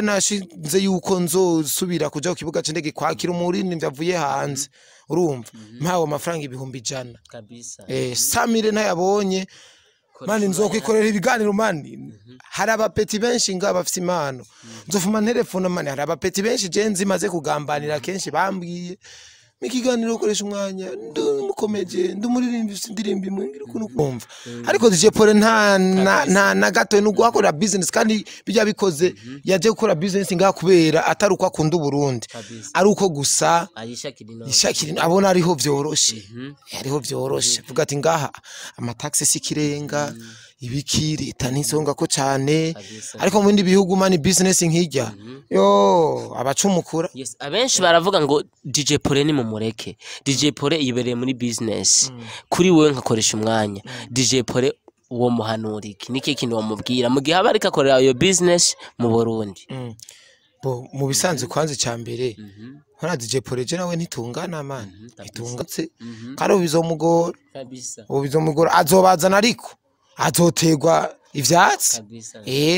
Nashinze yuko nzosubira kuja ku kibuga c'indege kwakira umurindi avuye hanze, urumva, mpawe amafaranga 100,000. Kabisa. 100,000 ntayabonye, man, nzokwikorera ibiganiro, man. Hari abapeti benshi nga bafise impano, nzofuma ntelefona, man. Hari abapeti benshi je nzi maze kugambanira kenshi, bambwiye ikiganiro ukoresha umwanya, ndumukomeje, ndumuririmbi, ufise indirimbo imwe ngira ukuntu kumva. Ariko DJ Paul nta na gato no guhakorera business, kandi bijya bikoze yaje gukora business ngaha kubera atari uko akunda Uburundi, ari uko gusa ayishakira ino ishakira, abona ariho vyoroshe, ariho vyoroshe. Vuga ati ngaha amataxe si kirenga, ibiki, leta ntisonga ko cane. Ariko mu bindi bihugu, man, business nkijya yo abacumukura. Yes, abenshi baravuga ngo DJ Paul ni mumureke, DJ Paul yibereye muri business. Kuri wewe nkakoresha umwanya, DJ Paul uwo muhanura iki? Niki kintu wamubwira mu gihe aba ariko akorera iyo business mu Burundi? Bo mu bisanzwe, kwanza icya mbere nkora DJ Paul, je nawe ntitungana, man, ntitungatse, kandi ubu bizomugora. Ubu bizomugora, azobazana ariko azoterwa ivyatsi.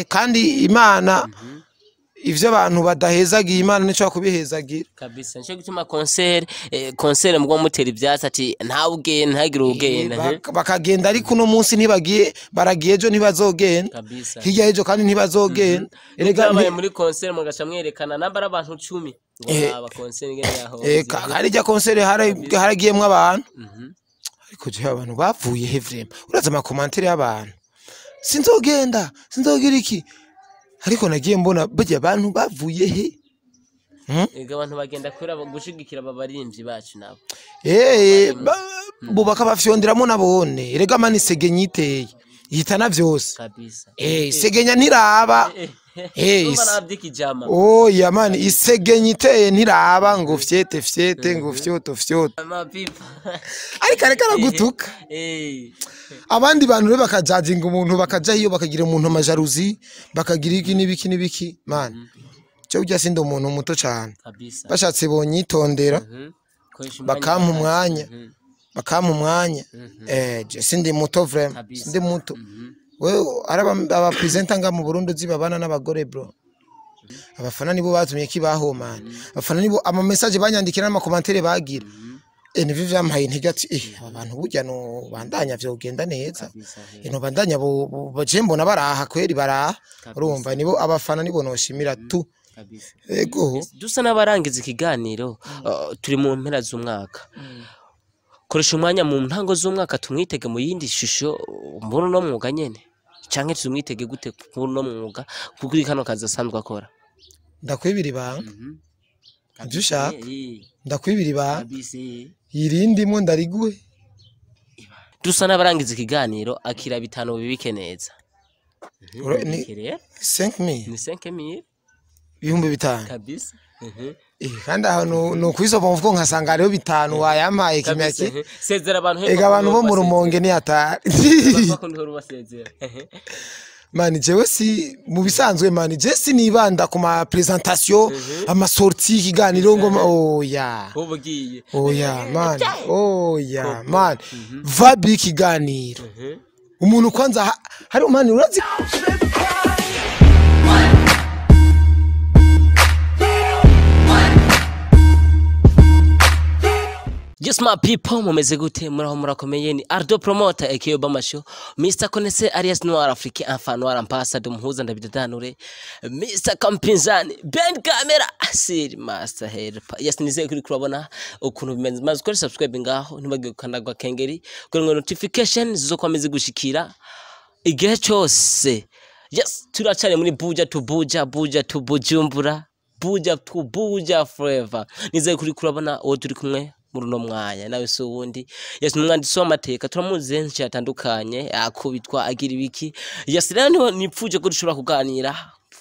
Kandi Imana, ivyo abantu badahezagiye, Imana nico kubihezagira. Kabisa, nico gituma concert mugwa mutera ivyatsi ati nta ugenda, ntagire ugenda. Bakagenda, ariko uno munsi ntibagiye, baragiye, ejo ntibazogenda, hirya y'ejo kandi ntibazogenda. Erega byabaye muri concert mugaca mwerekana namba ari abantu 10 ngo aba concert ingene yahoze. Harya concert haragiyemwo abantu, ariko je abantu bavuye he vraiment? Uraza ama commentaires y'abantu, sinzogenda, sinzogira iki, ariko nagiye mbona burya abantu bavuye he? Ega abantu bagenda kubera gushigikira aba barimvyi bacu nabo. Bubaka bafyonderamo nabone. Erega man, isegenya iteye ihitana vyose. Isegenya ntiraba. Urumva navyikijama. Oya man, isegenya iteye ntiraba ngo fyete fyete, ngo fyoto fyoto. Amapipa. Ariko areka aragutuka. Abandi bantu rero bakajajinga umuntu, bakaja iyo bakagira umuntu ama jalousie, bakagira iki n'ibiki n'ibiki. Man, cyo ujya sindi umuntu muto cyane. Bashatse bonyitondera. Koresha umwanya. Bakampa umwanya. Bakampa umwanya. Je sindi muto vraiment. Sindi muto. Wewe ari aba presenter nga mu Burundi uzi babana n'abagore, bro. Abafana nibo batumye kibaho, man. Abafana nibo, ama message banyandikira n'ama commentaire bagira, nivyo vyampaye intege ati aba bantu burya no bandanya vyogenda neza. No bandanya bo je mbona baraha kweri, baraha. Urumva, nibo abafana, nibo noshimira tu. Ego. Dusa n'abarangiza ikiganiro, turi mu mpera z'umwaka. Koresha umwanya mu ntango z'umwaka tumwitege mu yindi shusho muri uno mwuga nyene, canke tumwitege gute muri uno mwuga kuri kano kazi asanzwe akora? Ndakwibira ibanga, ivyo ushaka, ndakwibira ibanga irindimwo ndariguhe. Dusa n'abarangiza ikiganiro, akira 5 bibike neza. Ni Bibike rero. 5000. Ni 5000. 5000. Kabisa. Kandi aho no kwisova muvugo nkasanga hariho 5 wayampaye kimya Kabisa, ki. Sezera abantu. Ega abantu bo mu Rumonge ni hatari. Bakunda ubasezera. Man, jewe si mu bisanzwe, man, je sinibanda ku ma présentation, ama sortie, ikiganiro ngo oya. Ubu ugiye. Oya man, oya man, vibe y'ikiganiro, umuntu kwanza hari, man, urazi. Yes my people, mumeze gute? Muraho, murakomeye? Ni Ardo Promoter aka Obama Show, Mr Konese alias Noir Afrique, Enfant Noir Ambassador, muhuza ndabidadanure, Mr Kampinzani Ben Camera Sir Master Helper. Yes, nizeye kuri kurabona ukuntu bimeze, maze ukore subscribe ngaho, ntibagire gukanda kwa kengeri kugira ngo notification zizokwame zigushikira igihe cyose. Yes, turacari muri Buja to Buja, Buja to Bujumbura, Buja to Buja forever. Nizeye kuri kurabona uwo turi kumwe muri uno mwanya nawe si uwundi. Yes, ni umwanditsi w'amateka, turamuzi henshi hatandukanye, akubitwa, agira ibiki. Yes, rero niho nipfuje ko dushobora kuganira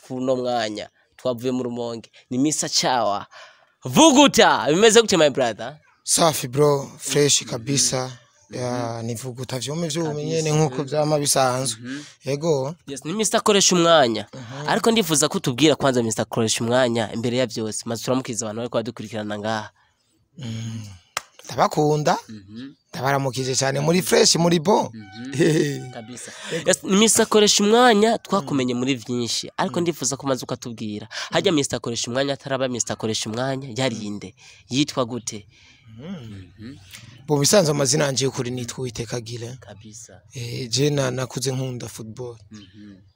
kuri uno mwanya. Twavuye mu Rumonge, ni Mr Chawa Vuguta. Bimeze gute my brother? Safi bro, fresh kabisa. Ya, nivuguta vyume vyume nyene nkuko vyama bisanzwe, yego. Yes, ni Mr Koresha umwanya. Ariko ndifuza ko utubwira kwanza Mr Koresha umwanya imbere ya byose. Maze turamukiza abantu bariko badukurikirana ngaha. Ndabakunda, Ndabaramukije cyane, muri fresh, muri bon. Kabisa. Yes, Mr Koresha Umwanya, twakumenye muri vyinshi, ariko ndifuza ko maze ukatubwira hajya Mr Koresha Umwanya ataraba Mr Koresha Umwanya yarinde, yitwa gute? Bo bisanzwe amazina yanje y'ukuri nitwa Uwiteka Gile. Je nakuze nkunda football.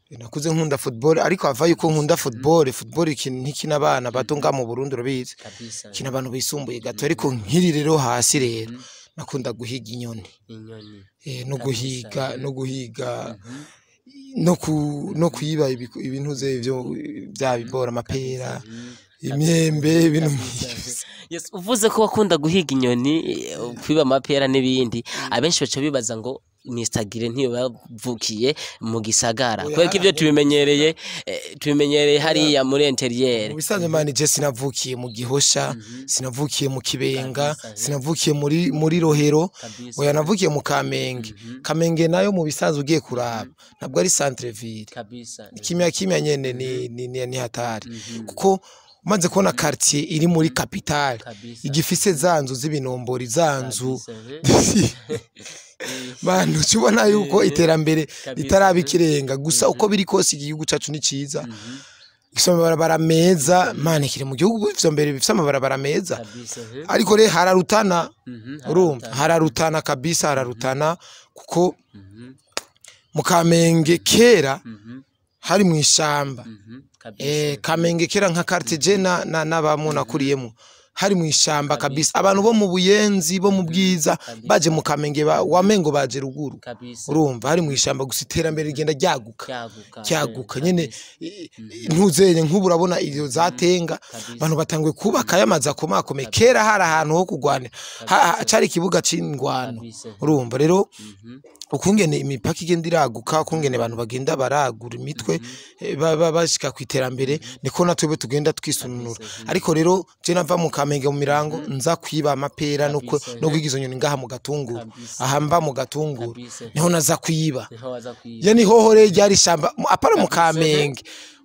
Nakuze nkunda football, ariko ava yuko nkunda football, football ikintu ntikina abana bato nga mu Burundi, urabizi. Kina abantu bisumbuye gato, ariko nkiri rero hasi rero nakunda guhiga inyoni. Inyoni. No guhiga, no guhiga no kuyiba ibintu ze byo bya bibora, amapera, imyembe, ibintu nk'ivyo. Yes, uvuze ko wakunda guhiga inyoni, kwiba amapera n'ibindi, abenshi baca bibaza ngo Mr Gire ntiyo bavukiye mu gisagara, Oya, kubera ko ivyo tubimenyereye hariya muri intérieur. Mu bisanzwe mani, je sinavukiye mu Gihosha, sinavukiye mu Kibenga, sinavukiye muri Rohero. Oya, navukiye mu Kamenge. Kamenge nayo mu bisanzwe ugiye kuraba ntabwo ari centre ville. Kimya kimya nyene ni hatari, kuko umaze kubona quartier iri muri capitale igifise za nzu z'ibinombori, za nzu bantu, ubona yuko iterambere ritaraba ikirenga. Gusa uko biri kose igihugu cacu ni ciza, gifise amabarabara meza mane, kiri mu gihugu ivyo mbere bifise amabarabara meza. Ariko rero hararutana, urumva, hararutana kabisa, hararutana, kuko mu Kamenge kera hari mu ishamba. Kamenge kera nka quartier je na nabamwo nakuriyemo hari mu ishamba kabisa. Abantu bo mu Buyenzi, bo mu Bwiza, baje mu Kamenge wamengo baje ruguru. Urumva, hari mu ishamba. Gusa iterambere rigenda ryaguka, cyaguka, cyaguka nyene. Ntuzenye nk'ubu urabona iyo zatenga, abantu batanguye kubaka y'amazu akomakomeye. Kera hari ahantu ho kugwanira, cari ikibuga c'ingwano. Urumva rero ukungene imipaka igenda iraguka, ukungene abantu bagenda baragura imitwe, bashika ku iterambere, niko natwebwe tugenda twisununura. Ariko rero je nava mu Kamenge mu Mirango nza kwiba amapera no kwiga izo nyoni ngaha mu Gatunguru. Aha mba mu Gatunguru niho naza kwiba. Niho waza kwiba. Yani hoho rero ryari ishamba, apana mu Kamenge.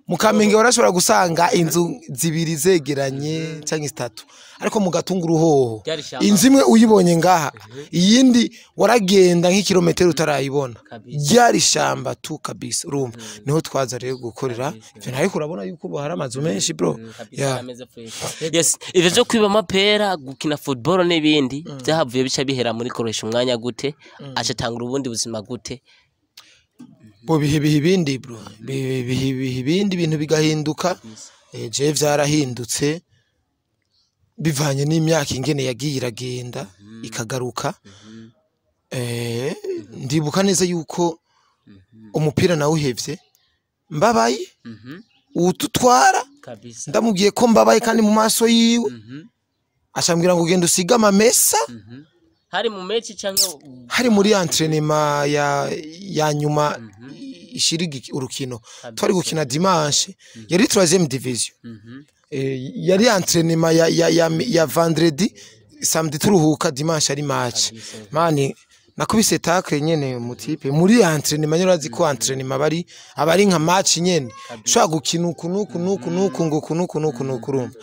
Mu Kamenge warashobora gusanga inzu zibiri zegeranye canke zitatu, ariko mu Gatunguru hoho Ryari ishamba. inzu imwe uyibonye ngaha, iyindi waragenda nk'ikirometero utarayibona. Ryari ishamba tu kabisa. Urumva niho twaza rero gukorera ivyo, ariko urabona yuko ubu hari amazu menshi bro. Yeah. Ameze fresh. Yes, ivyo vyo kwiba amapera, gukina football n'ibindi byahavuye bica bihera muri Koresha Umwanya gute? Aca atangura ubundi buzima gute? Bo bihe bihe ibindi bro, bihe bihe bihe ibindi, ibintu bigahinduka. Je vyarahindutse bivanye n'imyaka ingene yagiye iragenda ikagaruka. Ndibuka neza yuko umupira nawuhevye mbabaye, uwututwara ndamubwiye ko mbabaye kandi mu maso yiwe, acambwira ngo genda usige amamesa. Hari mu mechi canke? Hari muri entraînement ya nyuma ishira urukino twari gukina dimanche, yari 3e division. Yari entraînement ya vendredi, samedi turuhuka, dimanche ari match. Mani nakubise tacle nyene mu type muri entraînement nyene. Urazi ko entraînement bari abari nka match nyene, ushobora gukina uku nuku nuku nuku ngo uku nuku nuku nuku. Urumva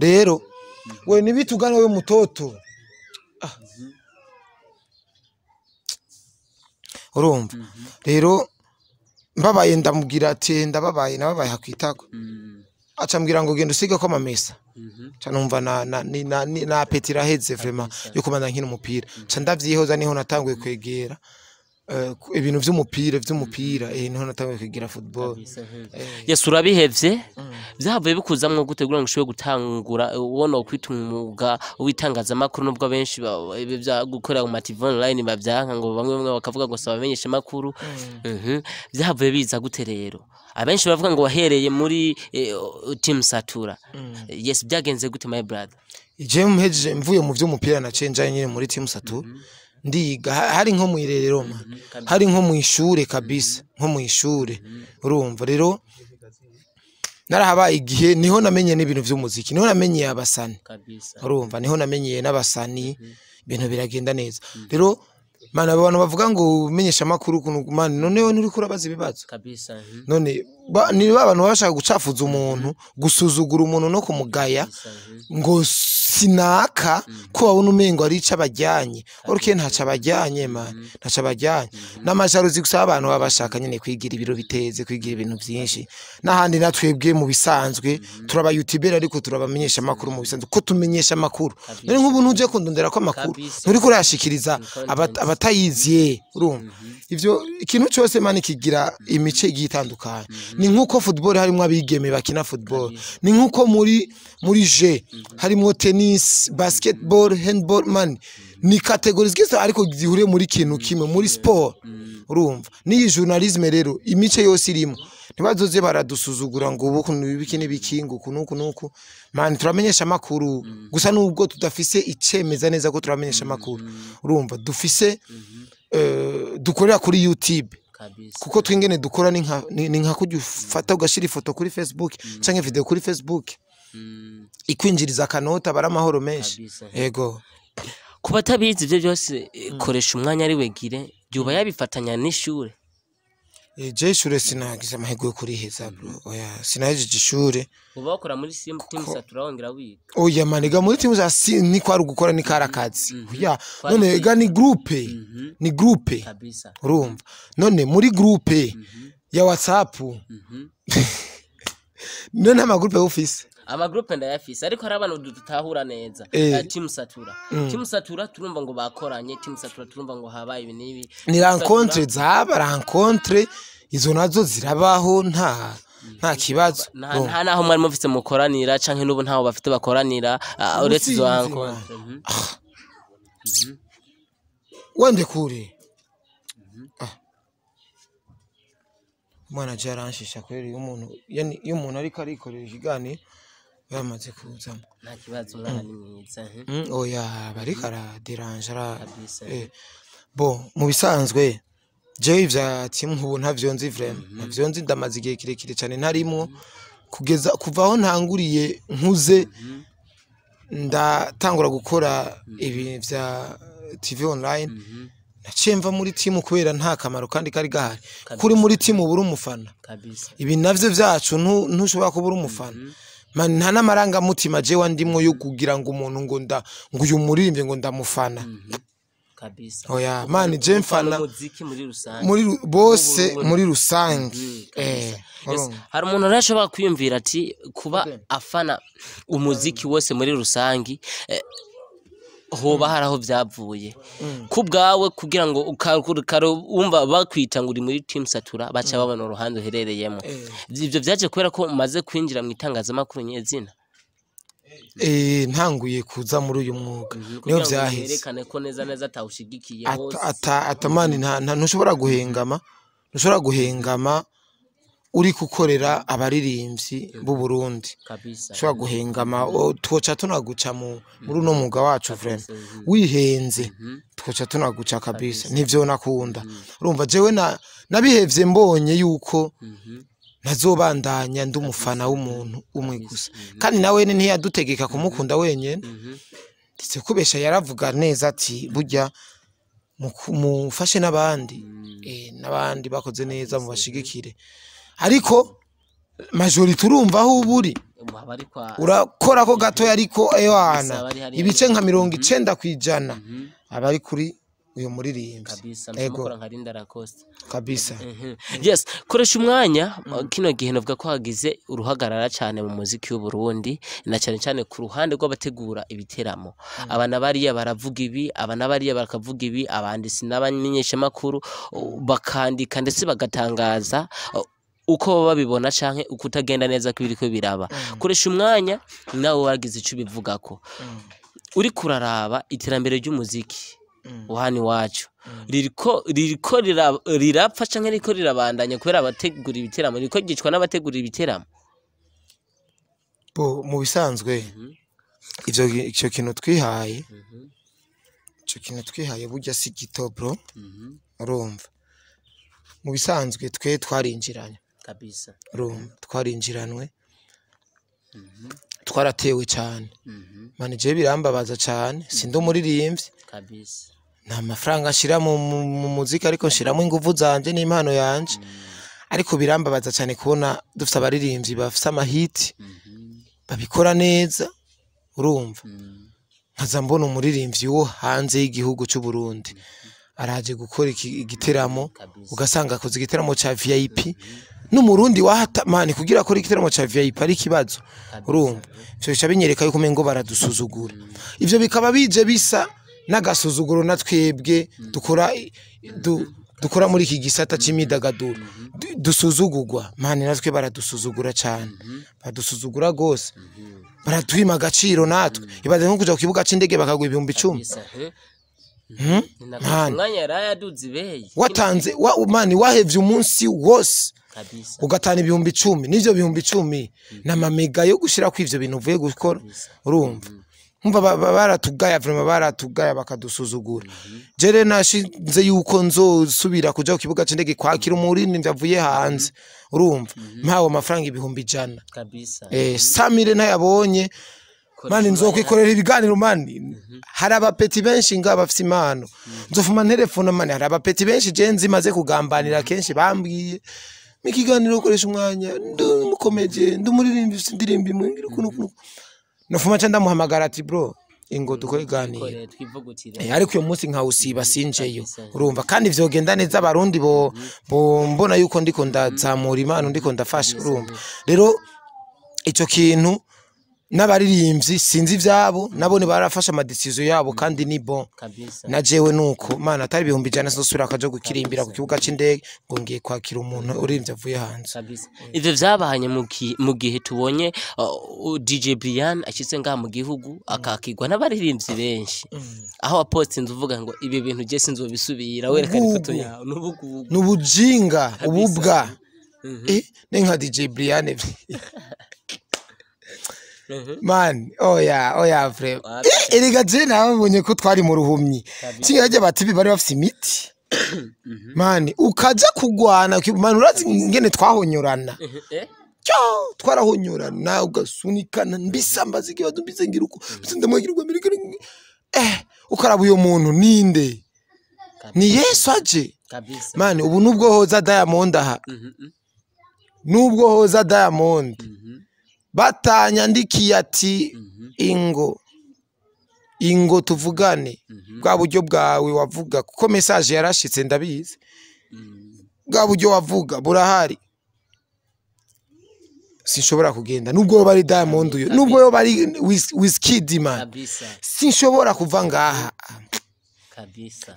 rero we nibitugana we mutoto. Urumva rero mbabaye, ndamubwira ati ndababaye, nababaye hakwitako. Acambwira ngo genda usige ko amamesa. Ca numva na appétit iraheze vraiment yo kubanza nkina umupira, ca ndavyihoza. Niho natanguye kwegera ibintu vy'umupira, niho natanguye kwegera football. Yes, urabihevye, vyahavuye bikuzamwo gute kugira ngo ushobore gutangura ubona kwita umwuga w'itangazamakuru, nubwo abenshi ibi vya gukorera mu ma TV online bavyanka, ngo bamwe bamwe bakavuga ngo saba abamenyesha makuru? Vyahavuye biza gute rero? Abenshi bavuga ngo wahereye muri team Satura. Yes, byagenze gute, my brother? Je mpejeje mvuye mu vy'umupira naciye njaye nyine muri team Satura ndiga. Hari nko mu irerero man, hari nko mu ishure kabisa, nko mu ishure. Urumva rero narahabaye igihe, niho namenye n'ibintu vy'umuziki, niho namenye abasani. Urumva niho namenyeye n'abasani, ibintu biragenda neza rero mana. Abantu bavuga ngo umenyesha amakuru ukuntu man, noneho nturiko urabaza ibibazo. None Ni ba bantu baba bashaka gucafuza umuntu, gusuzugura umuntu no kumugaya ngo sinaka ko babona umengo ari ico abajyanye. Oruke ntaco abajyanye, man, ntaco abajyanye. N'ama jalousie gusa, abantu baba bashaka nyene kwigira ibiro biteze, kwigira ibintu vyinshi n'ahandi. Natwebwe mu bisanzwe turaba youtubeur, ariko turabamenyesha amakuru mu bisanzwe, ko tumenyesha amakuru. None nk'ubu ntuje kundondera ko amakuru, nturiko urayashikiriza abatayiziye. Urumva ivyo ikintu cyose, man, kigira imice igiye itandukanye. Ni nk'uko football harimo abigeme bakina football, ni nk'uko muri jeu harimo tennis, basketball, handball. Man, ni catégories zigeze ariko zihuriye muri kintu kimwe, muri sport. Urumva n'iyi journalisme rero imice yose irimo. Ntibazoze baradusuzugura ngo ubu kuntu ibiki n'ibiki, ngo uku n'uku n'uku. Man, turamenyesha amakuru gusa, nubwo tudafise icemeza neza ko turamenyesha amakuru. Urumva dufise dukorera kuri YouTube, kuko twingene dukora ni nka kujya ufata ugashira ifoto kuri Facebook canke video kuri Facebook, ikwinjiriza akanota, bara amahoro menshi. Yego. Ku batabizi ibyo byose, koresha umwanya ari wegire yoba yabifatanya n'ishure? Je ishure sinagize amahirwe yo kuriheza, bro. Oya, sinahejeje ishure. Uba wakora muri team Satura, wongera wiga? Oya, maniga, muri timu za si ni kwari ugukora, ni karakazi. Oya. Kwari none kwiga. Ga ni groupe, ni groupe. Urumva none muri groupe ya WhatsApp, none ama groupe ufise? Ama groupe ndayafise, ariko hari abantu dutahura neza. Team Satura, Team Satura turumva ngo bakoranye, Team Satura turumva ngo habaye ibi n'ibi. Ni Team Satura- rencontre zaba, rencontre izo nazo zirabaho, nta kibazo. Nta naho mwari mufise mukoranira, canke n'ubu ntaho bafite bakoranira, uretse izo Ubusinzi, rencontre? Wende kure. Umwana je aranshisha kweri. Iyo umuntu, yani iyo umuntu ariko arikorera ikiganiro yamaze kuzamo. Nta kibazo, umwana ni mwiza. Oya, bariko araderanje ara Bon, mu bisanzwe jewe ivya team nk'ubu ntavyo nzi, vraiment ntavyo nzi. Ndamaze igihe kirekire cyane ntarimwo, kugeza kuva aho ntanguriye nkuze ndatangura gukora ibi vya TV online. Naciye mva muri team kubera nta kamaro kandi kari gahari. Kuri muri team uba uri umufana. Ibi navyo vyacu ntushobora kuba uri umufana. Man, nta n'amarangamutima jewe ndimwo yo kugira ngo umuntu ngo nda ngo uyu muririmbyi ngo ndamufana. Oya, man, je mfana Umuziki muri rusange. Muri bose muri rusange. Yes. Urumva. Hari umuntu rero ashobora kwiyumvira ati kuba afana umuziki wose muri rusangi, hoba hari aho byavuye ku bwawe, kugira ngo wumva bakwita ngo uri muri team Satura, baca babona uruhande uherereyemo. Ibyo byaje kubera ko umaze kwinjira mu itangazamakuru nyezina? Ntanguye kuza muri uyu mwuga niho Kugira ngo vyaheze. yerekane ko neza neza atawushigikiye hose. Atamani ntushobora guhengama, ntushobora guhengama uri gukorera abaririmbyi b'u Burundi. Ushobora guhengama, twoca tunaguca muri uno mwuga wacu, vraiment. Wihenze twoca tunaguca kabisa, nivyo nakunda. Urumva jewe na nabihevye mbonye yuko ntazobandanya ndi umufana w'umuntu umwe gusa, kandi nawe ntiyadutegeka kumukunda wenyene. Ndetse kubesha yaravuga neza ati burya mufashe n'abandi, n'abandi bakoze neza mubashigikire, ariko majorité urumva aho uba uri Ubu aba ari kwa urakora ko gatoya, ariko ewana Gusa bari hariya ibice nka 90% aba ari kuri uyu muririmbyi. Ego. Mukora nka Linda Lacoste. Kabisa. Yes, koresha umwanya. Kino gihe novuga ko hagize uruhagarara cyane mu muziki w'u Burundi, na cyane cyane ku ruhande rw'abategura ibiteramo. Aba na bariya baravuga ibi, aba na bariya bakavuga ibi, abanditsi n'abamenyeshamakuru bakandika ndetse bagatangaza uko baba babibona canke ukutagenda neza kw'ibiriko biraba. Koresha umwanya, nawe wagize ico ubivugako. Uriko uraraba iterambere ry'umuziki wa hano iwacu, ririko rirapfa canke ririko rirabandanya kubera abategura ibiteramo, ririko ryicwa n'abategura ibiteramo? Bo, mu bisanzwe ivyo ico kintu twihaye, ico kintu twihaye burya si gito, bro. Urumva mu bisanzwe twe twarinjiranye. Urumva twarinjiranwe, twaratewe cyane. Man, jewe birambabaza cyane, sindi umuririmbyi. Nta mafaranga nshira mu muziki, ariko nshiramo ingufu zanje n'impano yanje. Ariko birambabaza cyane kubona dufite abaririmbyi bafite amahiti babikora neza, urumva, nkaza mbona umuririmbyi wo hanze y'igihugu cy'u Burundi araje gukora igiteramo, ugasanga akoze igiteramo ca VIP n'umurundi wahata mani kugira akore igiteramo ca VIP ari ikibazo, urumva. Ivyo bica binyereka yuko umengo baradusuzugura. Ivyo bikaba bije bisa n'agasuzuguro na twebwe dukora dukora muri iki gisata c'imyidagaduro, dusuzugurwa mani, natwe baradusuzugura cane, baradusuzugura gose, baratwima agaciro natwe. Ibaze nko kuja ku kibuga c'indege bakaguha 10,000. Kabisa, eh. Hmm? Ni umwanya yari yaduze ibeyi. Watanze wa, mani, wahevye umunsi wose ugatana 10,000, n'ivyo 10,000 n'amamega yo gushira ko ivyo bintu uvuye gukora, urumva. Umva, baratugaya vraiment, baratugaya bakadusuzugura. Jere nashinze yuko nzosubira kuja ku kibuga c'indege kwakira umuririmbyi avuye hanze, urumva, mpawe amafaranga 100,000. 100,000 ntayabonye mani, nzokwikorera ibiganiro mani. Hari abapeti benshi nga bafise impano, nzofuma nterefona mani. Hari abapeti benshi je nzi maze kugambanira kenshi, bambwiye mu kiganiro ukoresha umwanya, ndi umukomeje, ndi umuririmbyi ufise indirimbo imwe, ngira ukuntu ukuntu, nofuma nca ndamuhamagara ati: "Bro, ingo dukore iganiro." Kore twivugutire. Ariko uyo munsi nkawusiba sinjeyo, urumva. Kandi vyogenda neza, abarundi bo mbona yuko ndiko ndazamura impano, ndiko ndafasha, urumva. Rero ico kintu n'abaririmbyi sinzi ivyabo, nabone barafashe amadecision yabo kandi ni bon. Na jewe nuko mana atari 100,000 sinzosubira akaja gukirimbira ku kibuga c'indege ngo ngiye kwakira umuntu urimvye avuye hanze. Kabisa, ivyo vyabahanye mu gihe tubonye DJ Brian ashitse ngaha mu gihugu akakirwa n'abaririmbyi benshi, aho wapostinze uvuga ngo ibi bintu je sinzobisubira, werekana ifoto Ubugugu. yawe n'ubugugu. N'ubujinga, ububwa. Ne nka DJ Brian man, oya oya, frère. Wapi. Erega je nabonye ko twari mu ruhumyi, singa bati bari bafise imiti mani, ukaja kugwana mani, urazi ingene twahonyorana? Cyo twarahonyorana, ugasunikana, mbisambaza ikibazo, mbise ngira uko, mbise ndamwagira uko mbere, ukaraba uyo muntu ninde ni Yesu aje. Mani, ubu nubwo hoza Diamond aha, nubwo hoza Diamond, batanyandikiye ati ingo ingo tuvugane bwa buryo bwawe wavuga, kuko message yarashitse ndabizi, bwa buryo wavuga burahari, sinshobora kugenda nubwo yoba ari Diamond uyo, nubwo yoba ari Wizkid man, sinshobora kuva ngaha.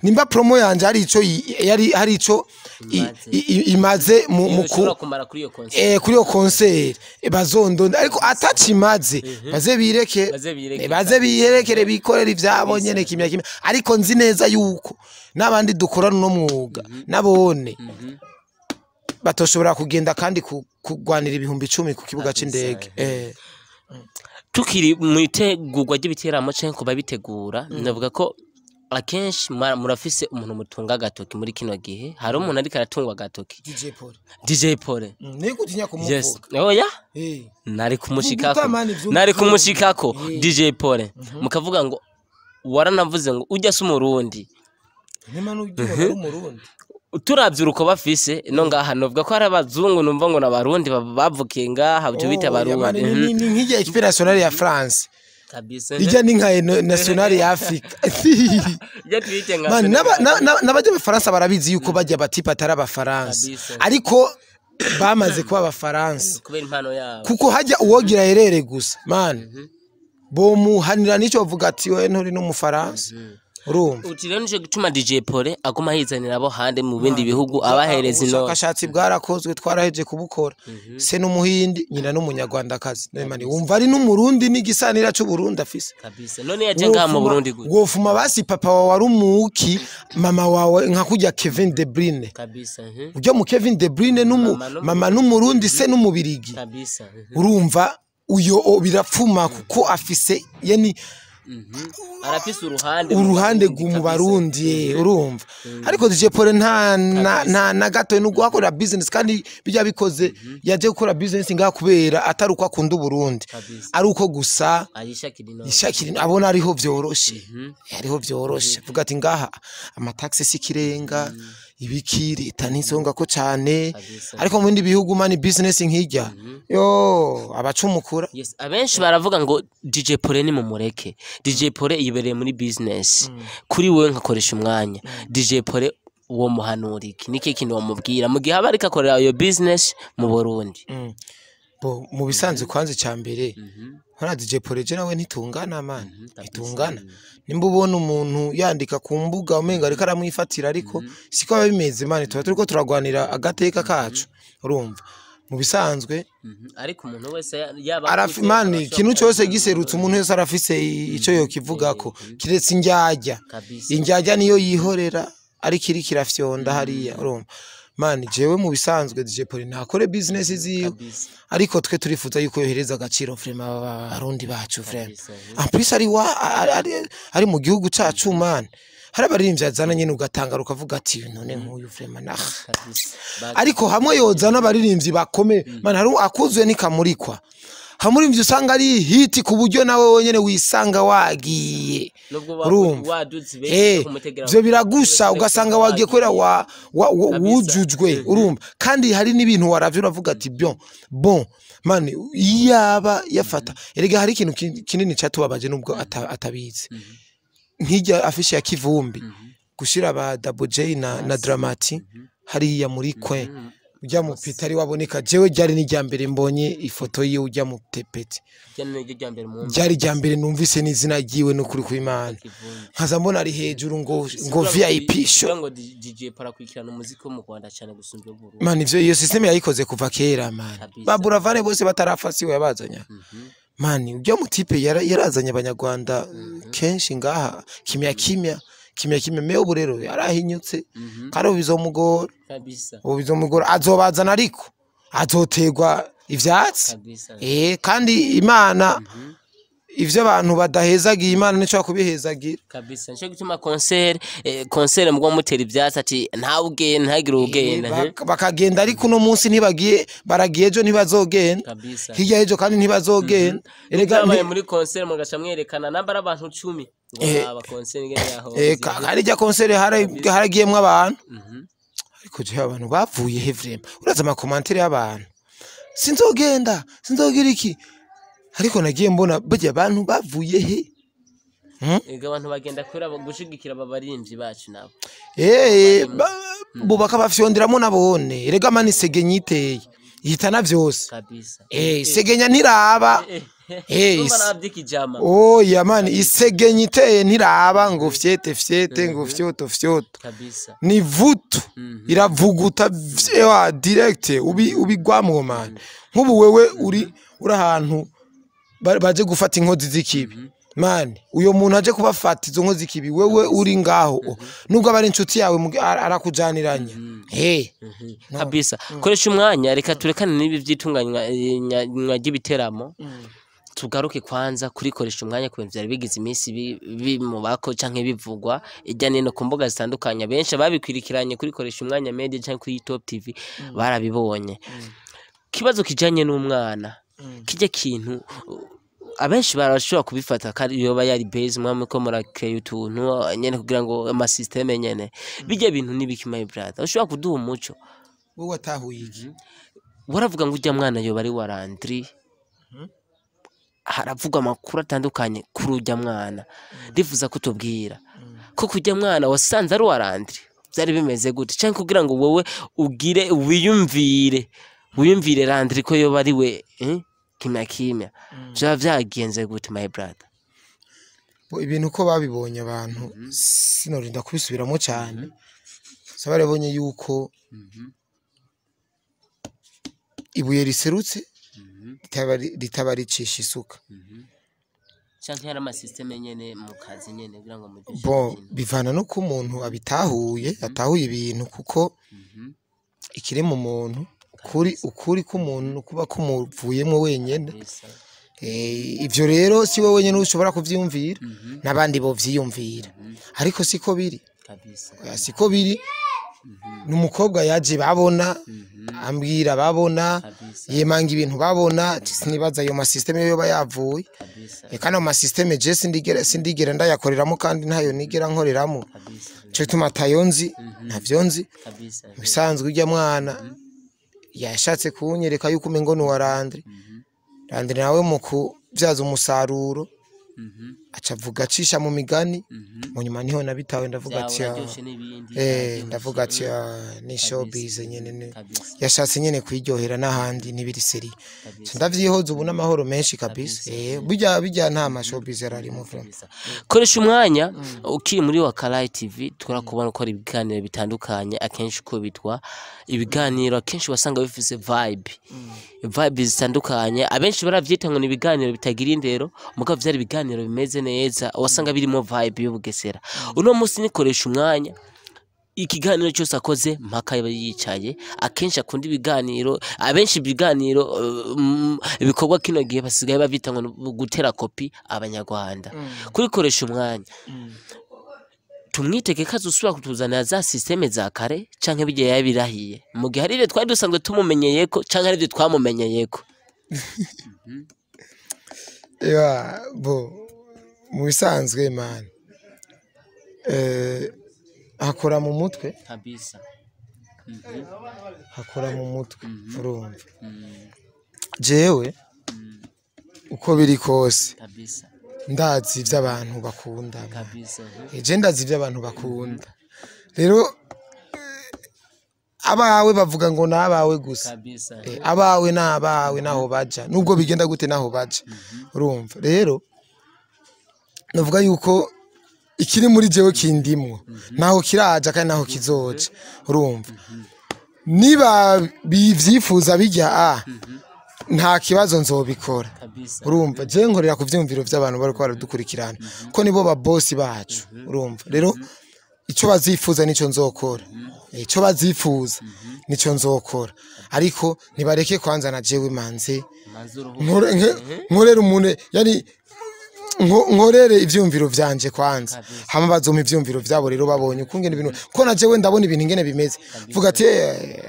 Nimba promo yanje hari ico yari hari ico Imaze. Imaze mu ushobora kumara kuri iyo concert. Kuri iyo concert, bazondonda, ariko atacimaze baze bireke. Baze bireke. Baze biyerekere bikorera ivyabo nyene kimya kimya, ariko nzi neza yuko n'abandi dukorana uno mwuga nabone batoshobora kugenda kandi kugwanira 10,000 ku kibuga c'indege. Tukiri mu itegurwa ry'ibiteramo canke ku babitegura, navuga ko akenshi murafise umuntu mutunga agatoki. Muri kino gihe hari umuntu ariko aratungwa agatoki. DJ Paul. DJ Paul. Ni gutinya kumuvuga? Oya, nari kumushikako. Vuga mani, vyumva. Nari kumushikako. DJ Paul, mukavuga ngo waranavuze ngo ujya se umurundi. Nyuma n'ugira ari umurundi. Turavye uruko bafise no ngaha, novuga ko hari abazungu, numva ngo n'abarundi bavukiye ngaha, byo bita Oh, abarundi. mani, ni nk'irya équipe nationale ya France. Ijya ni nka nationale ya Afrika. Ijya twite nka Mani, Senegal. n'abajya abafaransa barabizi yuko bajya batipa atari abafaransa, ariko bamaze kuba abafaransa kubera impano yabo. Kuko hajya uwogira herere gusa mani, bomuhanira n'icyo bavuga ati we nturi n'umufaransa, urumva. Uti rero nico gituma DJ Paul aguma yizanira abo hande mu bindi bihugu abahereza inoti. Ubushakashatsi bwarakozwe, twaraheje kubukora. Se n'umuhindi, nyina n'umunyarwandakazi. None mani, wumva ari n'umurundi n'igisanira c'uburundi afise. Kabisa, none yaje ngaha mu Burundi gute? Wofuma basi papa wawe ari umuki, mama wawe nka kurya Kevin De Bruyne. Kabisa. Ujya mu Kevin De Bruyne n'umu Mama mama n'umurundi, se n'umubirigi. Kabisa. Urumva uyo birapfuma kuko afise yani Arafise uruhande mu uruhande Barundi, mu kabisa. Barundi, urumva. Ariko DJ Paul nta na, na gato no guhakorera business, kandi bijya bikoze yaje gukora business ngaha kubera atari uko akunda Uburundi, ari uko gusa ayishakira inoti. Ishakira abona ariho vyoroshe, ariho vyoroshe, vuga ati ngaha amataxi si kirenga. Ibiki leta ntisonga ko cane. Kabisa. Ariko mu bindi bihugu, man, business nkijya yo abacumukura. Yes, abenshi baravuga ngo DJ Pole ni mumureke, DJ Pole yibereye muri business. Kuri wewe nkakoresha umwanya, DJ Pole uwo muhanura iki? Niki kintu wamubwira mu gihe aba ariko akorera iyo business mu Burundi? Bo mu bisanzwe, kwanza icya mbere, nkora DJ Pole, je nawe ntitungana, man, ntitungana. Nimba ubona umuntu yandika ku mbuga umenga ariko aramwifatira, ariko siko biba bimeze, man. Tuba turiko turagwanira agateka kacu, urumva, mu bisanzwe. Ariko umuntu wese yaba arafi, man, ikintu cyose giserutse, umuntu wese arafise ico yokivugako, kiretse indyarya. Indyarya niyo yihorera, ariko iriko irafyonda hariya, urumva. Man, jewe mu bisanzwe DJ Pole ntakore business ziwe, ariko twe turifuza yuko yohereza agaciro vraiment abarundi bacu vraiment. En plus ari wa ari mu gihugu cacu, man. Hari abaririmbyi azana nyene ugatangara ukavuga ati: "None nk'uyu vraiment nah." Ariko hamwe yozana abaririmbyi bakomeye, man, hari akuzwe nikamurikwa, hamuririmbyi usanga ari hit ku buryo nawe wenyene wisanga wagiye. Nubwo Urumva? waduze benshi kumutegera. Ivyo biragusha, ugasanga wagiye kubera wa wujujwe, urumva. Kandi hari n'ibintu waravye uravuga ati: "Bon, bon, man, iyaba yafata." Erega hari ikintu kinini catubabaje, nubwo atabizi, nk'irya afishe ya Kivumbi, gushira ba Double J na Dramati hariya muri kwe, ujya mu pita ari waboneka. Jewe ryari n'irya mbere mbonye ifoto yiwe ujya mu tepeti. Rya mbere mu Ryari rya mbere numvise n'izina ryiwe, n'ukuri kw'Imana. Nkaza mbona ari hejuru ngo VIP show. Ngo DJ Pole akurikirana umuziki wo mu Rwanda cyane gusumba uwo Burundi. Man, ivyo iyo system yayikoze kuva kera, man. Ba Buravane bose batarafasi we yabazanya, man. Ujya mu type yarazanye abanyarwanda kenshi ngaha, kimya kimya, kimya kimya. Mais ubu rero yarahinyutse, kandi ubu bizomugora. Ubu bizomugora, azobazana ariko azoterwa ivyatsi. Kandi Imana, ivyo abantu badahezagiye, Imana nico kubihezagira. Kabisa, nico gituma concert mugwa mutera ivyatsi ati nta ugenda, ntagire ugenda. Bakagenda, ariko uno munsi ntibagiye, baragiye, ejo ntibazogenda, hirya y'ejo kandi ntibazogenda. Erega Byabaye muri concert mugaca mwerekana namba ari abantu 10 ngo aba concert ingene yaho. Hari ijya concert haragiyemwo abantu, ariko je abantu bavuye he vraiment? Uraza ama commentaires y'abantu: "Sinzogenda, sinzogira iki." Ariko nagiye mbona burya abantu bavuye he? Ega abantu bagenda kubera gushigikira aba barimvyi bacu nabo. Bo bakabafyonderamo nabone. Erega man, isegenya iteye ihitana vyose. Isegenya ntiraba. Urumva navyikijama. Oya man, isegenya iteye ntiraba ngo fyete fyete, ngo fyoto fyoto. Ni vutu iravuguta vyewa direct ubigwamwo, man. Nk'ubu wewe uri ahantu baje gufata inkozi z'ikibi, man, uyo muntu aje kubafata izo nkozi z'ikibi, wewe uri ngaho, nubwo aba ari inshuti yawe, arakujaniranya. Kabisa. Koresha umwanya, reka turekane n'ibi vy'itunganywa ry'ibiteramo, tugaruke kwanza kuri koresha umwanya, ku bintu vyari bigize iminsi bimubako canke bivugwa irya nino ku mbuga zitandukanye. Benshi babikwirikiranye kuri koresha umwanya media canke kuri Top TV barabibonye, kibazo kijanye n'umwana. Kijya kintu abenshi barashobora kubifata kandi yoba yari base mwamwe ko murakeye utuntu nyene kugira ngo ama système nyene bijya bintu nibiki. My brother, ushobora kuduha umuco? Wowe watahuye iki? Waravuga ngo ujya mwana yoba ari wa Landry, haravugwa amakuru atandukanye kuri ujya mwana. Ndifuza kutubwira ko kujya mwana wasanze ari uwa Landry, byari bimeze gute, cyangwa kugira ngo wowe ugire wiyumvire Landry ko yoba ari we, kimya kimya byaba byagenze gute, my brother? Bo, ibintu uko babibonye abantu, sinorinda kubisubiramo cyane. Saba barabonye yuko ibuye riserutse ritaba ricisha isuka. Canke hari ama système nyene mu kazi nyene kugira ngo mugire Bo bivana nuko umuntu abitahuye, atahuye ibintu, kuko ikiri mu muntu, ukuri k'umuntu kuba kumuvuyemo wenyene. Ivyo rero si wowe wenyene ushobora kuvyiyumvira, n'abandi bovyiyumvira, ariko siko biri. Oya, siko biri. Ni umukobwa yaje babona, ambwira babona, yemanga ibintu babona. Sinibaza ayo ma système yoba yavuye. Eka no ma système je sindigera ndayakoreramo, kandi ntayo nigera nkoreramo. Cyo gituma atayo nzi, ntavyo nzi. Kabisa. Bisanzwe ujya mwana yashatse kunyereka yuko umengo ni uwa Landry. Landry nawe mu kubyaza umusaruro aca avuga acisha mu migani. Mu nyuma niho nabitawe, ndavuga ati Vyawe "Ah, uraryoshe n'ibindi. Ndavuga ati "Ah, ni showbiz nyene Kabisa. yashatse nyene kwiryohera n'ahandi ntibiri seri." Kabisa. Ndavyihoza ubu n'amahoro menshi kabisa. Bijya bijya nta ma showbiz yararimo vraiment. Koresha umwanya ukiri muri Wakalayi TV, turakubona ukora ibiganiro bitandukanye, akenshi uko bitwa ibiganiro akenshi wasanga bifise vibe zitandukanye. Abenshi baravyita ngo ni ibiganiro bitagira indero, mugabo vyari ibiganiro bimeze neza, wasanga birimo vibe y'Ubugesera. Uno munsi nikoresha umwanya, ikiganiro cyose akoze mpaka yaba yicaye. Akenshi akunda ibiganiro, abenshi ibiganiro ibikorwa kino gihe basigaye bavyita ngo ni gutera kopi abanyarwanda. Kurikoresha umwanya, tumwitege ko azosubira kutuzanira za système za kare, canke bigiye yabirahiye mu gihe hari ivyo twari dusanzwe tumumenyeyeko canke hari ivyo twamumenyeyeko? Ya, bo mu bisanzwe man, hakora mu mutwe. Kabisa. Hakora mu mutwe, urumva jewe uko biri kose Kabisa. ndazi ivyo abantu bakunda. Kabisa. Je ndazi ivyo abantu bakunda. Rero abawe bavuga ngo ni abawe gusa. Kabisa. Abawe ni abawe naho baja, nubwo bigenda gute naho baja. Urumva rero navuga yuko ikiri muri jewe kindimwo naho kiraja kandi naho kizoja. Urumva niba bivyifuza bijya a nta kibazo, nzobikora. Kabisa. Urumva je nkorera ku vyumviro vy'abantu bariko baradukurikirana, ko nibo ba boss bacu. Urumva rero ico bazifuza nico nzokora. Ico bazifuza nico nzokora, ariko nibareke kwanza na jewe manze Manzuru. Nkorere umuntu, yani nkorere ivyumviro vyanje kwanza. Kabisa. Hama bazompa ivyumviro vyabo rero babonye ukungene ibintu, ko na jewe ndabona ibintu ingene bimeze, vuga ati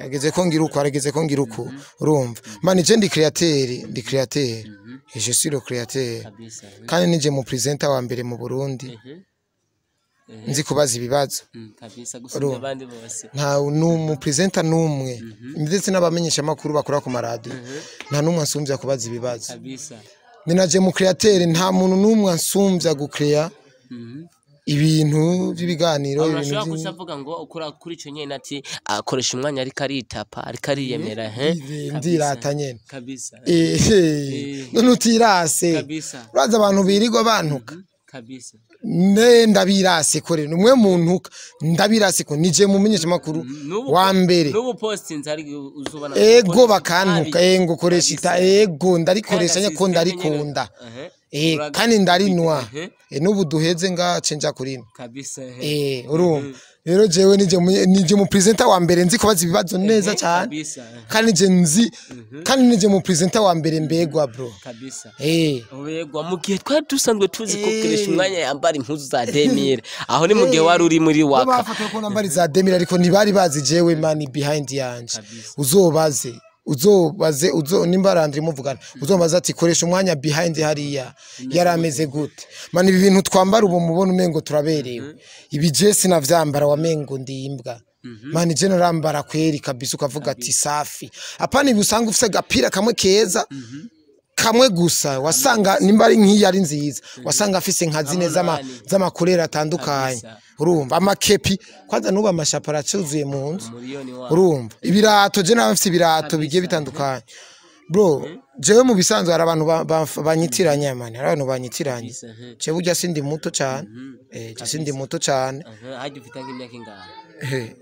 ageze ko ngira uko, arageze ko ngira uko. Urumva man, je ndi créateur, ndi créateur et je suis le créateur. Kabisa. Kandi nije mu presenter wa mbere mu Burundi nzi kubaza ibibazo. Kabisa, gusumba abandi bose. Nta n'umu presenter n'umwe, ndetse n'abamenyesha makuru bakora ku maradiyo, nta n'umwe ansumvya kubaza ibibazo. Kabisa. Ni naje mu créateur, nta muntu n'umwe ansumvya gucrea ibintu by'ibiganiro, ibintu Urashobora guca avuga ngo ukora kuri ico nyene ati akoresha umwanya, ariko aritapa, ariko ariyemera he. Ndirata nyene. Kabisa. None utirase? Kabisa. Uraza abantu birirwa bantuka. Kabisa. Ne ndabirase kore numwe muntuka, ndabirase ko nije mu menyesha makuru wa mbere. N'ubu postinze ari uzubona. Ego, bakantuka ngo koresha ita, ego ndarikoresha nyako, ndarikunda. Kandi ndarinwa. N'ubu duheze ngace nja kurinwa. Kabisa. Urumva rero jewe nije mu presenter wa mbere nzi kubaza ibibazo neza cyane. Kabisa. Kandi nije nzi, kandi nije mu presenter wa mbere mbegwa, bro. Kabisa. Ubegwa mu gihe twari dusanzwe tuzi ko koresha umwanya yambara impuzu za 2000, aho ni mu gihe wari uri muri Bo waka. Bafata ko nambari za 2000, ariko ntibari bazi jewe man behind yanje. Kabisa. Uzobaze, uzobaze, uzo nimba Landry muvugana, uzobaze ati koresha umwanya behind hariya yarameze gute. Man, ibi bintu twambara ubu mubona umengo turaberewe, ibi je sinavyambara, wamengo ndi imbwa. Man, je narambara kweri kabisa ukavuga ati safi. Apana ibi usanga ufise agapira kamwe keza kamwe gusa, wasanga nimba ari nk'iyi ari nziza, wasanga afise nka zine Umunani. z'amakurere atandukanye. Kabisa. Urumva amakepi kwanza, n'ubu amashapo aracuzuye mu nzu. Miliyoni wa. Urumva ibirato, je naba mfise ibirato bigiye bitandukanye, bro. Jewe mu bisanzwe hari abantu banyitiranya man, hari abantu banyitiranya. Kabisa. Jewe burya sindi muto cane. Je sindi muto cane. Hajya ufite nk'imyaka ingahe?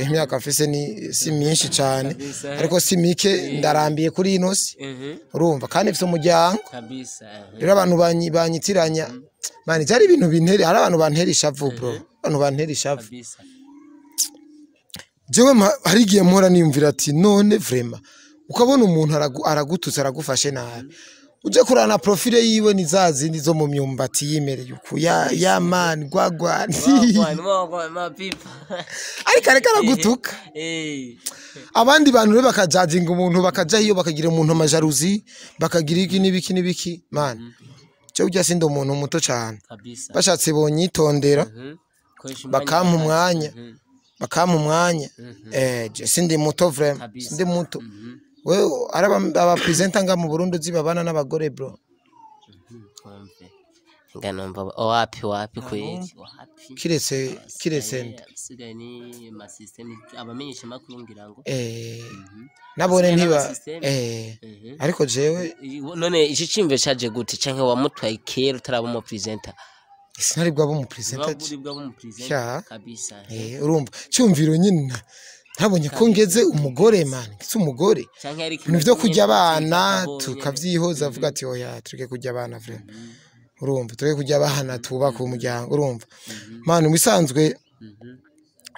Imyaka mfise ni si myinshi cane, Kabisa. ariko si mike, ndarambiye kuri ino si. Urumva kandi mfise umuryango. Kabisa. Rero abantu banyitiranya man, byari ibintu bintere, hari abantu bantera ishavu, bro, abantu bantera ishavu. Kabisa. Jewe hari igihe mpora niyumvira ati none vraiment ukabona umuntu aragututse, aragufashe nabi, uje kurana profile yiwe ni za zindi zo mu myumbati yimereye uku ya man gwagwa. Wagwan, wagwan, my people. Ariko ariko aragutuka. Abandi bantu rero bakajajinga umuntu, bakaja iyo bakagira umuntu amajaruzi, bakagira iki n'ibiki n'ibiki. Man, cyo burya sindi umuntu muto cane. Kabisa. Bashatse bonyitondera. Bakampa umwanya, bakampa umwanya. Je sindi muto vraiment, sindi muto. Wewe ari aba presenter nga mu Burundi uzi babana n'abagore, bro? Nganomba wapi, wapi kweli, wapi. Kiretse nde? Sigaye ni ma system, abamenyesha makuru ngira ngo. Nabone Asigaye ntiba n'amasysteme. Ariko jewe None iki cimve caje gute, canke wamutwaye kera utaraba umu presenter? Sinari bwaba umu presenter. Uri bwaba umu presenter? Sha. Kabisa. Urumva cyumviro nyine ntabonye ko ngeze umugore, man, ngeze umugore. Canke ari Ibintu vyo kurya abana tukavyihoza, avuga ati oya, tureke kurya abana vraiment. Urumva, tureke kurya abana, tubaka umuryango. Urumva man, mu bisanzwe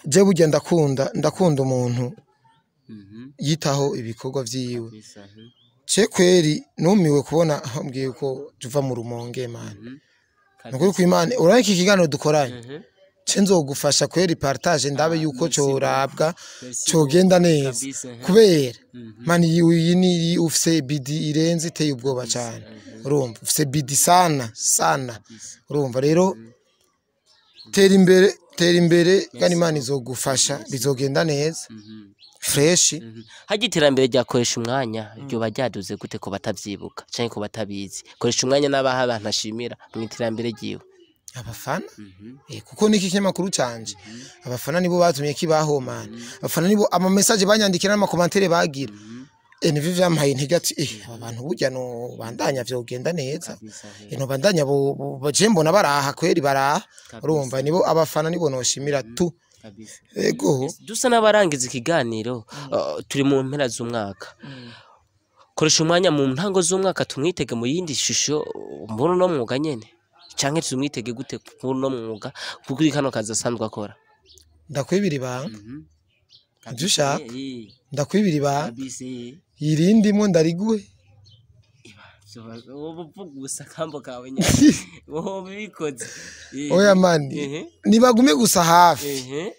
je burya ndakunda umuntu yitaho ibikorwa vyiwe. Ce kweri numiwe kubona mbwiye ko tuva mu Rumonge, man. Nukuri kw'Imana, urabona iki kiganiro dukoranye, ce nzogufasha kweri, partage ndabe yuko corabwa, cogenda neza. Kubera man, iyi ni ufise bidi irenze, iteye ubwoba cyane. Urumva ufise bidi sana sana. Urumva rero, tera imbere, tera imbere, kandi Imana izogufasha, bizogenda neza, fresh. Harya iterambere ryakoresha umwanya ryoba ryaduze gute ku batavyibuka canke ku batabizi? Koresha umwanya n'abaha abantu ashimira mu iterambere ryiwe. Abafana, kuko niki kinyamakuru canje, abafana nibo batumye kibaho, man. Abafana nibo, ama message banyandikira n'ama commentaire bagira, nivyo vyampaye intege ati aba bantu burya no bandanya vyogenda neza. No bandanya bo je mbona baraha kweri, baraha. Urumva nibo, abafana nibo noshimira tu. Ego. Dusa n'abarangiza ikiganiro, turi mu mpera z'umwaka. Koresha umwanya mu ntango z'umwaka tumwitege mu yindi shusho, muri uno mwuga nyene, canke tumwitege gute muri uno mwuga, kuri kano kazi asanzwe akora? Ndakwibira ibanga, ivyo ushaka, ndakwibira ibanga irindimwo ndariguhe. Wowe uvuga gusa kambo kawe nyene, wowe ubikoze. Oya man, nibagume gusa hafi,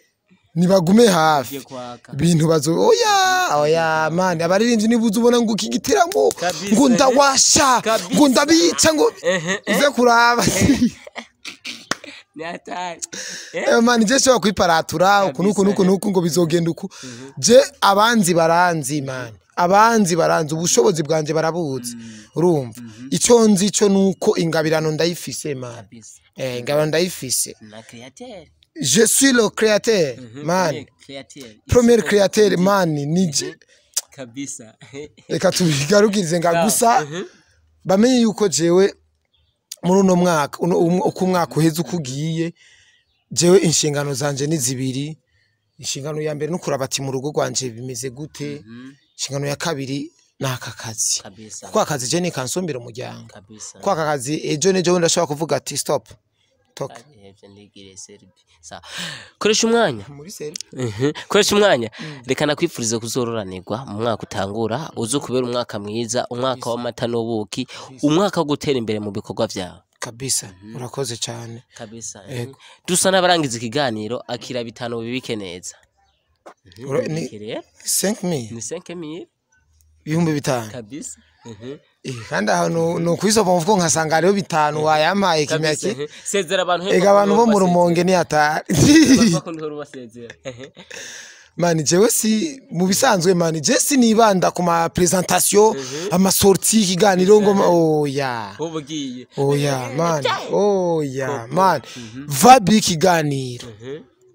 nibagume hafi. Ugiye kwaka. Ibintu bazo, oya oya man, abaririmbyi nibuze ubona ngo iki giteramo ngo ndawasha, ngo ndabica, ngo uze kuraba. Ni hatari. Man, je shobora kwiparatura uku nuku nuku nuku ngo bizogenda uku. Je abanzi baranzi, man, abanzi baranzi, ubushobozi bwanje barabuzi. Urumva ico nzi ico nuko ingabirano ndayifise, man. Ingabirano ndayifise. Na créateur. Je suis le créateur, man. Premier créateur. Premier créateur, man, nije. Reka tubigarukirize nga gusa bamenye yuko jewe muri uno mwaka uko umwaka uheze uko ugiye, jewe inshingano zanje ni zibiri. Inshingano ya mbere ni ukuraba ati mu rugo rwanje bimeze gute. Inshingano ya kabiri ni aka kazi, kuko akazi je nikansumbira umuryango. Kuko aka kazi ejo n'ejo bundi ndashobora kuvuga ati stop talk. Arihevye ndigire serbi. Sawa. Koresha umwanya. Muri seri. Koresha umwanya. Reka nakwifuriza kuzororanirwa mu mwaka utangura, uze kubera umwaka mwiza, umwaka w'amata n'ubuki, umwaka wo gutera imbere mu bikorwa vyawe. Kabisa, urakoze cyane. Kabisa. Yego. Dusa n'abarangiza ikiganiro, akira 5 bibike neza. Ni Bibike rero. 5000? Ni 5000. 5000. Kabisa. Kandi aho ni ukwisopa muvugo nkasanga hariho 5 wayampaye kimya Kabisa. ki. Sezera abantu. Ega abantu bo mu Rumonge ni hatari. Bakunda ubasezera. Man, jewe si mu bisanzwe, man, je sinibanda ku ma presentation, ama sortie, ikiganiro ngo oya. Wowe ugiye. Oya man, oya man, vibe y'ikiganiro,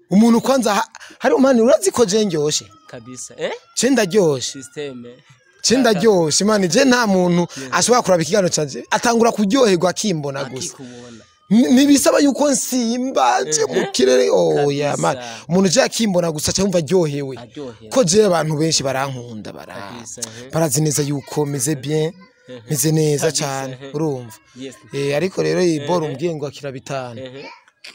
umuntu kwanza hari, man, urazi ko je ndyoshe. Kabisa. Je ndaryoshe. Systeme. Je ndaryoshe, man. Je nta muntu ashobora kuraba ikiganiro canje atangura kuryoherwa akimbona gusa. Akikubona. Ntibisaba yuko nsimba nje mu kirere, oya man. Umuntu je akimbona gusa cyumva aryohewe. Aryohewe. Ko je abantu benshi barankunda, bara Kabisa. barazi neza yuko meze bien, meze neza cyane. Urumva? Yes. Ariko rero iyi boro umbwiye ngo akira 5,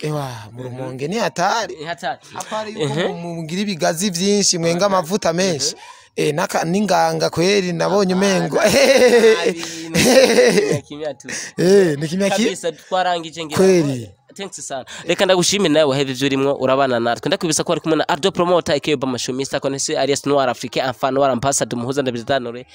ewa mu Rumonge ni hatari. Ni hatari. Apari yuko mugira ibigazi vyinshi, mwenga amavuta menshi, naka n'inganga kweri nabonye umengo Kimya tu. Ni kimya ki. Kabisa, twarangije ngira. Kweli. Thanks sana. Reka ndagushimire nawe wahevye ivyo urimwo urabana natwe. Ndakwibutsa ko wari kumwe na Ardo Promoter aka Obama Show, Mr. Konese alias Noir Afrique, Enfant Noir Ambassador, Muhuza ndabizidanure.